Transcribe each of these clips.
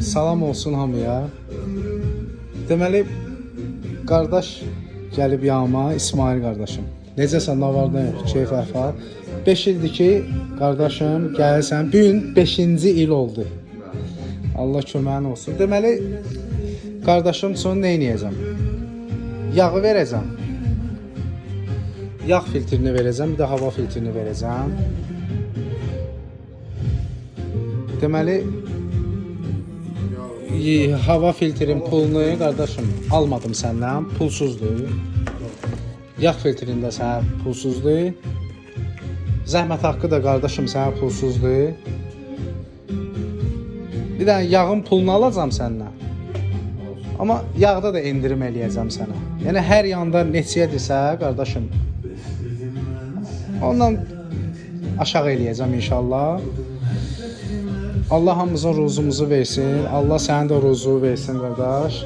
Salam olsun hamıya. Deməli, qardaş gəlib yanıma, İsmail qardaşım. Necəsən, nə var, nə yox, keyf əhval. 5 ildir ki, qardaşım, gəlirsən. Bu gün 5-ci il oldu. Allah köməyin olsun. Deməli, qardaşım üçün nə edəcəm? Yağı verəcəm. Yağ filtrini verəcəm, bir də hava filtrini verəcəm. Deməli, hava filtrin pulunu qardaşım almadım səndən, pulsuzdur. Yağ filtrində sənə pulsuzdur. Zəhmət haqqı da qardaşım sənə pulsuzdur. Bir dənə yağın pulunu alacağam səndən. Amma yağda da endirim eləyəcəm sənə. Yəni hər yanda neçəyədirsə qardaşım, ondan aşağı eləyəcəm inşallah. Allah hamımızın ruzumuzu versin. Allah sənin də ruzu versin qardaş.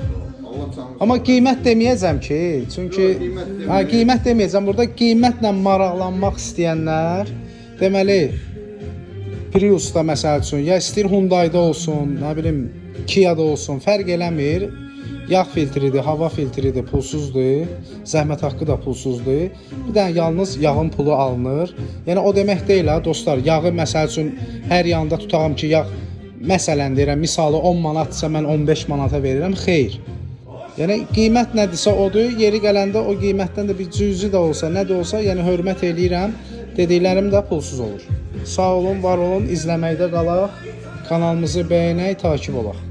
Allah canını. Amma qiymət deməyəcəm ki, çünki Yox, qiymət deməyək. ha, qiymət deməyəcəm. Burada qiymətlə maraqlanmaq istəyənlər, deməli Prius-da məsəl üçün, ya istəyir Hyundai-da olsun, nə bilim Kia-da olsun, fərq eləmir. Yağ filtridir, hava filtridir, pulsuzdur. Zəhmət haqqı da pulsuzdur. Bir dənə yalnız yağın pulu alınır. Yəni o demək deyil ha dostlar, yağı məsəl üçün hər yanda tutağım ki, yağ məsələn deyirəm, misalı 10 manatsa mən 15 manata verirəm. Xeyr. Yəni qiymət nədirsə odur. Yeri gələndə o qiymətdən də bir cüzi də olsa, nə də olsa, yəni hörmət eləyirəm. Dediklərim də pulsuz olur. Sağ olun, var olun, izləməkdə qalaq. Kanalımızı bəyənək, takip olaq.